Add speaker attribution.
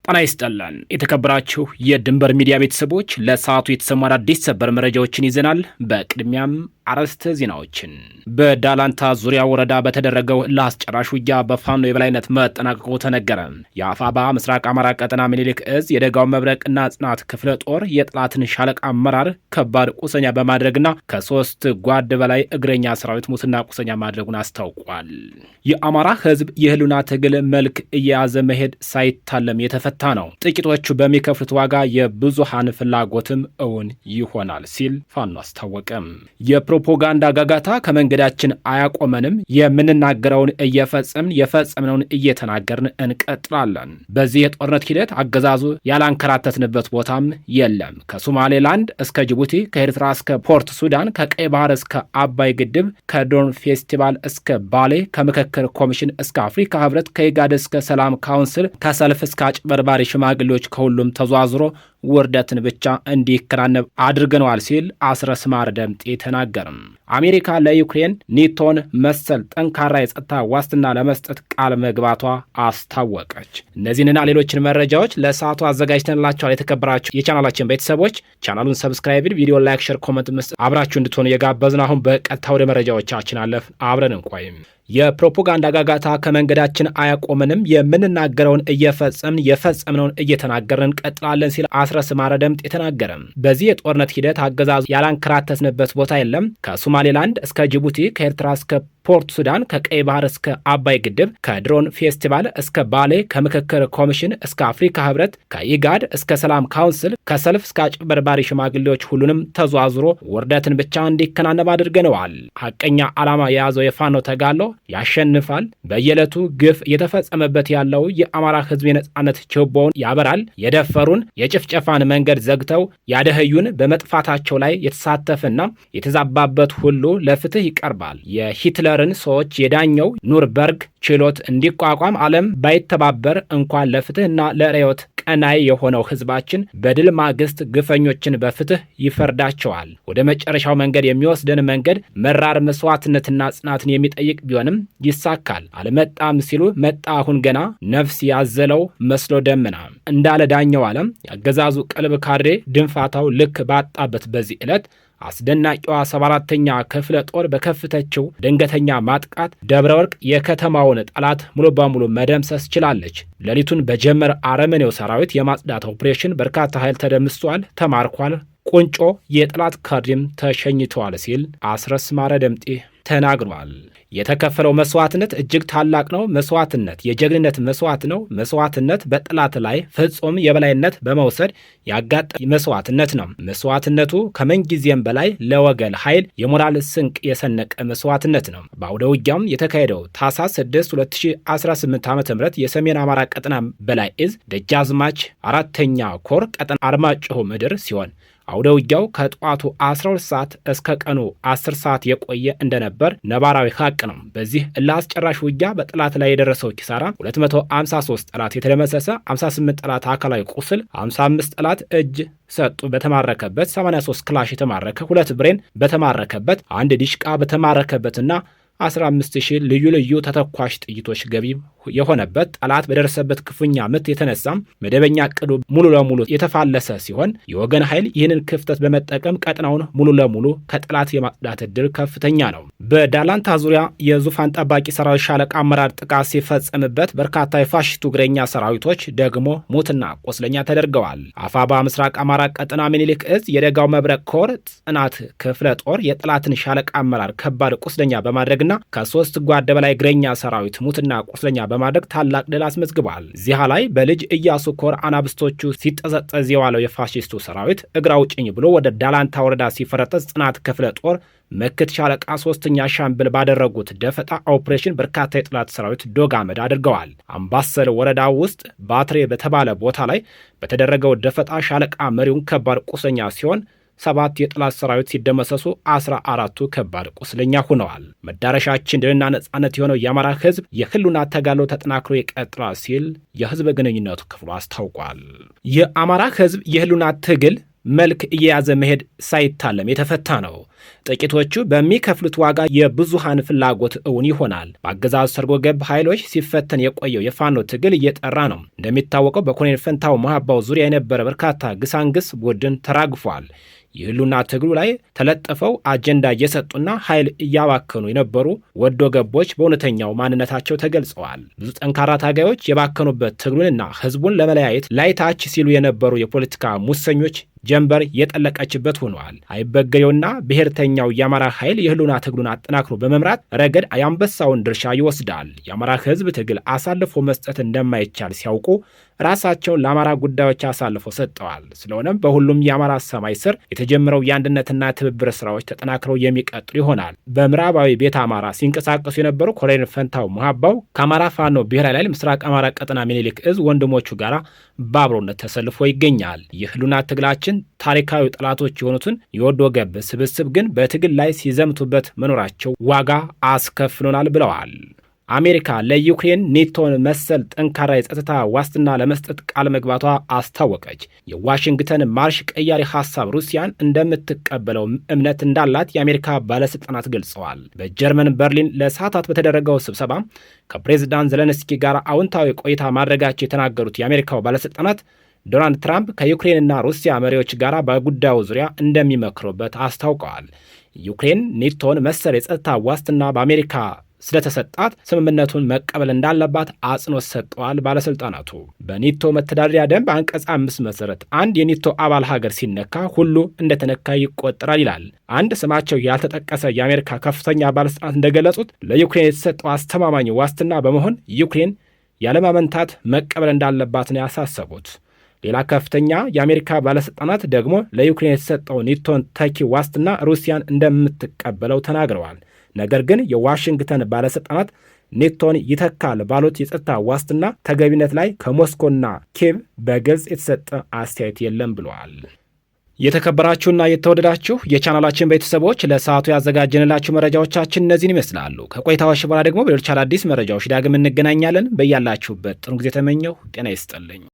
Speaker 1: ጤና ይስጥልን የተከበራችሁ የድንበር ሚዲያ ቤተሰቦች፣ ለሰዓቱ የተሰሙ አዳዲስ ሰበር መረጃዎችን ይዘናል። በቅድሚያም አርዕስተ ዜናዎችን። በዳላንታ ዙሪያ ወረዳ በተደረገው እልህ አስጨራሽ ውጊያ በፋኖ የበላይነት መጠናቀቁ ተነገረ። የአፋባ ምስራቅ አማራ ቀጠና ምኒልክ እዝ የደጋው መብረቅና ጽናት ክፍለ ጦር የጠላትን ሻለቃ አመራር ከባድ ቁሰኛ በማድረግና ከ3 ጓድ በላይ እግረኛ ሰራዊት ሙትና ቁሰኛ ማድረጉን አስታውቋል። የአማራ ሕዝብ የህልውና ትግል መልክ እየያዘ መሄድ ሳይታለም የተፈታ ነው። ጥቂቶቹ በሚከፍሉት ዋጋ የብዙሃን ፍላጎትም እውን ይሆናል ሲል ፋኖ አስታወቀም። የፕሮፓጋንዳ ጋጋታ ከመንገዳችን አያቆመንም። የምንናገረውን እየፈጸምን የፈጸምነውን እየተናገርን እንቀጥላለን። በዚህ የጦርነት ሂደት አገዛዙ ያላንከራተትንበት ቦታም የለም። ከሶማሌላንድ እስከ ጅቡቲ፣ ከኤርትራ እስከ ፖርት ሱዳን፣ ከቀይ ባህር እስከ አባይ ግድብ፣ ከድሮን ፌስቲቫል እስከ ባሌ፣ ከምክክር ኮሚሽን እስከ አፍሪካ ህብረት፣ ከኢጋድ እስከ ሰላም ካውንስል፣ ከሰልፍ እስከ አጭበርባሪ ሽማግሌዎች ከሁሉም ተዟዝሮ ውርደትን ብቻ እንዲከናነብ አድርገነዋል ሲል አስረስ ማረ ደምጤ ተናገርም። አሜሪካ ለዩክሬን ኔቶን መሰል ጠንካራ የጸጥታ ዋስትና ለመስጠት ቃል መግባቷ አስታወቀች። እነዚህንና ሌሎችን መረጃዎች ለሰዓቱ አዘጋጅተንላችኋል። የተከበራችሁ የቻናላችን ቤተሰቦች ቻናሉን subscribe፣ ቪዲዮ like፣ share፣ comment መስጠት አብራችሁ እንድትሆኑ የጋበዝን። አሁን በቀጥታ ወደ መረጃዎቻችን አለፍን። አብረን እንቆይም። የፕሮፓጋንዳ ጋጋታ ከመንገዳችን አያቆመንም። የምንናገረውን እየፈጸምን የፈጸምነውን እየተናገርን እንቀጥላለን ሲል አስረስ ማረ ደምጤ ተናገረ። በዚህ የጦርነት ሂደት አገዛዙ ያላንከራተትንበት ቦታ የለም። ከሶማሌላንድ እስከ ጅቡቲ፣ ከኤርትራ እስከ ፖርት ሱዳን፣ ከቀይ ባህር እስከ አባይ ግድብ፣ ከድሮን ፌስቲቫል እስከ ባሌ፣ ከምክክር ኮሚሽን እስከ አፍሪካ ህብረት፣ ከኢጋድ እስከ ሰላም ካውንስል፣ ከሰልፍ እስከ አጭበርባሪ ሽማግሌዎች ሁሉንም ተዟዙሮ ውርደትን ብቻ እንዲከናነብ አድርገነዋል። ሐቀኛ ዓላማ የያዘው የፋኖ ተጋድሎ ያሸንፋል። በየዕለቱ ግፍ እየተፈጸመበት ያለው የአማራ ህዝብ የነጻነት ችቦውን ያበራል። የደፈሩን የጭፍጨፋን መንገድ ዘግተው ያደህዩን በመጥፋታቸው ላይ የተሳተፈና የተዛባበት ሁሉ ለፍትህ ይቀርባል። የሂትለርን ሰዎች የዳኘው ኑርበርግ ችሎት እንዲቋቋም ዓለም ባይተባበር እንኳን ለፍትህና ለርዕዮት ቀናይ የሆነው ህዝባችን በድል ማግስት ግፈኞችን በፍትህ ይፈርዳቸዋል። ወደ መጨረሻው መንገድ የሚወስደን መንገድ መራር መስዋዕትነትና ጽናትን የሚጠይቅ ቢሆንም ይሳካል። አልመጣም ሲሉ መጣ፣ አሁን ገና ነፍስ ያዘለው መስሎ ደመና እንዳለ ዳኘው ዓለም ያገዛዙ ቀልብ ካድሬ ድንፋታው ልክ ባጣበት በዚህ ዕለት አስደናቂዋ 74ኛ ክፍለ ጦር በከፍተችው ድንገተኛ ማጥቃት ደብረ ወርቅ የከተማውን ጠላት ሙሉ በሙሉ መደምሰስ ችላለች። ሌሊቱን በጀመረ አረመኔው ሰራዊት የማጽዳት ኦፕሬሽን በርካታ ኃይል ተደምስሷል፣ ተማርኳል፣ ቁንጮ የጠላት ካድሬም ተሸኝተዋል ሲል አስረስ ማረ ደምጤ ተናግሯል። የተከፈለው መስዋዕትነት እጅግ ታላቅ ነው። መስዋዕትነት የጀግንነት መስዋዕት ነው። መስዋዕትነት በጠላት ላይ ፍጹም የበላይነት በመውሰድ ያጋጠመ መስዋዕትነት ነው። መስዋዕትነቱ ከምንጊዜም በላይ ለወገን ኃይል የሞራል ስንቅ የሰነቀ መስዋዕትነት ነው። በአውደ ውጊያም የተካሄደው ታኅሳስ 6 2018 ዓ.ም የሰሜን አማራ ቀጠና በላይ እዝ ደጃዝማች 4ኛ ኮር ቀጠና አርማጭሆ ምድር ሲሆን አውደ ውጊያው ከጠዋቱ 12 ሰዓት እስከ ቀኑ 10 ሰዓት የቆየ እንደነበር ነባራዊ ሀቅ ነው። በዚህ እልህ አስጨራሽ ውጊያ በጠላት ላይ የደረሰው ኪሳራ 253 ጠላት የተደመሰሰ፣ 58 ጠላት አካላዊ ቁስል፣ 55 ጠላት እጅ ሰጡ በተማረከበት፣ 83 ክላሽ የተማረከ፣ 2 ብሬን በተማረከበት፣ 1 ዲሽቃ በተማረከበትና 15000 ልዩ ልዩ ተተኳሽ ጥይቶች ገቢ የሆነበት ጠላት በደረሰበት ክፉኛ ምት የተነሳ መደበኛ እቅዱ ሙሉ ለሙሉ የተፋለሰ ሲሆን የወገን ኃይል ይህንን ክፍተት በመጠቀም ቀጠናውን ሙሉ ለሙሉ ከጠላት የማጽዳት ዕድል ከፍተኛ ነው። በዳላንታ ዙሪያ የዙፋን ጠባቂ ሰራዊት ሻለቃ አመራር ጥቃት ሲፈጸምበት በርካታ የፋሽስቱ እግረኛ ሰራዊቶች ደግሞ ሙትና ቆስለኛ ተደርገዋል። አፋባ ምስራቅ አማራ ቀጠና ምኒልክ እዝ የደጋው መብረቅ ኮር ጽናት ክፍለ ጦር የጠላትን ሻለቃ አመራር ከባድ ቁስለኛ በማድረግና ከ3 ጓድ በላይ እግረኛ ሰራዊት ሙትና ቁስለኛ በማድረግ ታላቅ ድል አስመዝግቧል። እዚያ ላይ በልጅ ኢያሱ ኮር አናብስቶቹ ሲጠዘጠዝ የዋለው የፋሽስቱ ሰራዊት እግር አውጭኝ ብሎ ወደ ዳላንታ ወረዳ ሲፈረጠዝ ጽናት ክፍለ ጦር ምክት ሻለቃ 3ኛ ሻምበል ባደረጉት ደፈጣ ኦፕሬሽን በርካታ የጠላት ሰራዊት ዶግ አመድ አድርገዋል። አምባሰል ወረዳ ውስጥ ባትሬ በተባለ ቦታ ላይ በተደረገው ደፈጣ ሻለቃ መሪውን ከባድ ቁስለኛ ሲሆን 7 የጠላት ሰራዊት ሲደመሰሱ 14ቱ ከባድ ቁስለኛ ሆነዋል። መዳረሻችን ድልና ነጻነት የሆነው የአማራ ሕዝብ የህልውና ተጋድሎ ተጠናክሮ ይቀጥላል ሲል የህዝብ ግንኙነቱ ክፍሉ አስታውቋል። የአማራ ሕዝብ የህልውና ትግል መልክ እየያዘ መሄድ ሳይታለም የተፈታ ነው። ጥቂቶቹ በሚከፍሉት ዋጋ የብዙሃን ፍላጎት እውን ይሆናል። በአገዛዙ ሰርጎ ገብ ኃይሎች ሲፈተን የቆየው የፋኖ ትግል እየጠራ ነው። እንደሚታወቀው በኮሎኔል ፈንታው ሙሃባው ዙሪያ የነበረ በርካታ ግሳንግስ ቡድን ተራግፏል። የህልውና ትግሉ ላይ ተለጥፈው አጀንዳ እየሰጡና ኃይል እያባከኑ የነበሩ ወዶ ገቦች በእውነተኛው ማንነታቸው ተገልጸዋል። ብዙ ጠንካራ ታጋዮች የባከኑበት ትግሉንና ህዝቡን ለመለያየት ላይታች ሲሉ የነበሩ የፖለቲካ ሙሰኞች ጀንበር የጠለቀችበት ሆኗል። አይበገሬውና ብሔርተኛው የአማራ ኃይል የህልውና ትግሉን አጠናክሮ በመምራት ረገድ የአንበሳውን ድርሻ ይወስዳል። የአማራ ህዝብ ትግል አሳልፎ መስጠት እንደማይቻል ሲያውቁ ራሳቸውን ለአማራ ጉዳዮች አሳልፎ ሰጥተዋል። ስለሆነም በሁሉም የአማራ ሰማይ ስር የተጀመረው የአንድነትና ትብብር ስራዎች ተጠናክረው የሚቀጥሉ ይሆናል። በምዕራባዊ ቤተ አማራ ሲንቀሳቀሱ የነበሩ ኮሎኔል ፈንታው ሙሃባው ከአማራ ፋኖ ብሔራዊ ኃይል ምስራቅ አማራ ቀጠና ሚኒሊክ እዝ ወንድሞቹ ጋራ በአብሮነት ተሰልፎ ይገኛል። የህልውና ትግላችን ታሪካዊ ጠላቶች የሆኑትን የወዶ ገብ ስብስብ ግን በትግል ላይ ሲዘምቱበት መኖራቸው ዋጋ አስከፍሎናል ብለዋል። አሜሪካ ለዩክሬን ኔቶን መሰል ጠንካራ የጸጥታ ዋስትና ለመስጠት ቃል መግባቷ አስታወቀች። የዋሽንግተን ማርሽ ቀያሪ ሀሳብ ሩሲያን እንደምትቀበለው እምነት እንዳላት የአሜሪካ ባለስልጣናት ገልጸዋል። በጀርመን በርሊን ለሰዓታት በተደረገው ስብሰባ ከፕሬዝዳንት ዘለንስኪ ጋር አዎንታዊ ቆይታ ማድረጋቸው የተናገሩት የአሜሪካው ባለስልጣናት ዶናልድ ትራምፕ ከዩክሬንና ሩሲያ መሪዎች ጋር በጉዳዩ ዙሪያ እንደሚመክሩበት አስታውቀዋል። ዩክሬን ኔቶን መሰል የጸጥታ ዋስትና በአሜሪካ ስለተሰጣት ስምምነቱን መቀበል እንዳለባት አጽንኦት ሰጥተዋል። ባለስልጣናቱ በኔቶ መተዳደሪያ ደንብ አንቀጽ 5 መሰረት አንድ የኔቶ አባል ሀገር ሲነካ ሁሉ እንደተነካ ይቆጠራል ይላል። አንድ ስማቸው ያልተጠቀሰ የአሜሪካ ከፍተኛ ባለስልጣናት እንደገለጹት ለዩክሬን የተሰጠው አስተማማኝ ዋስትና በመሆን ዩክሬን ያለማመንታት መቀበል እንዳለባት ነው ያሳሰቡት። ሌላ ከፍተኛ የአሜሪካ ባለስልጣናት ደግሞ ለዩክሬን የተሰጠው ኔቶን ተኪ ዋስትና ሩሲያን እንደምትቀበለው ተናግረዋል። ነገር ግን የዋሽንግተን ባለስልጣናት ኔቶን ይተካል ባሉት የጸጥታ ዋስትና ተገቢነት ላይ ከሞስኮና ኪየቭ በግልጽ የተሰጠ አስተያየት የለም ብለዋል። የተከበራችሁና የተወደዳችሁ የቻናላችን ቤተሰቦች ለሰዓቱ ያዘጋጀንላችሁ መረጃዎቻችን እነዚህን ይመስላሉ። ከቆይታዎች በኋላ ደግሞ በሌሎች አዳዲስ መረጃዎች ዳግም እንገናኛለን። በያላችሁበት ጥሩ ጊዜ ተመኘሁ። ጤና ይስጥልኝ።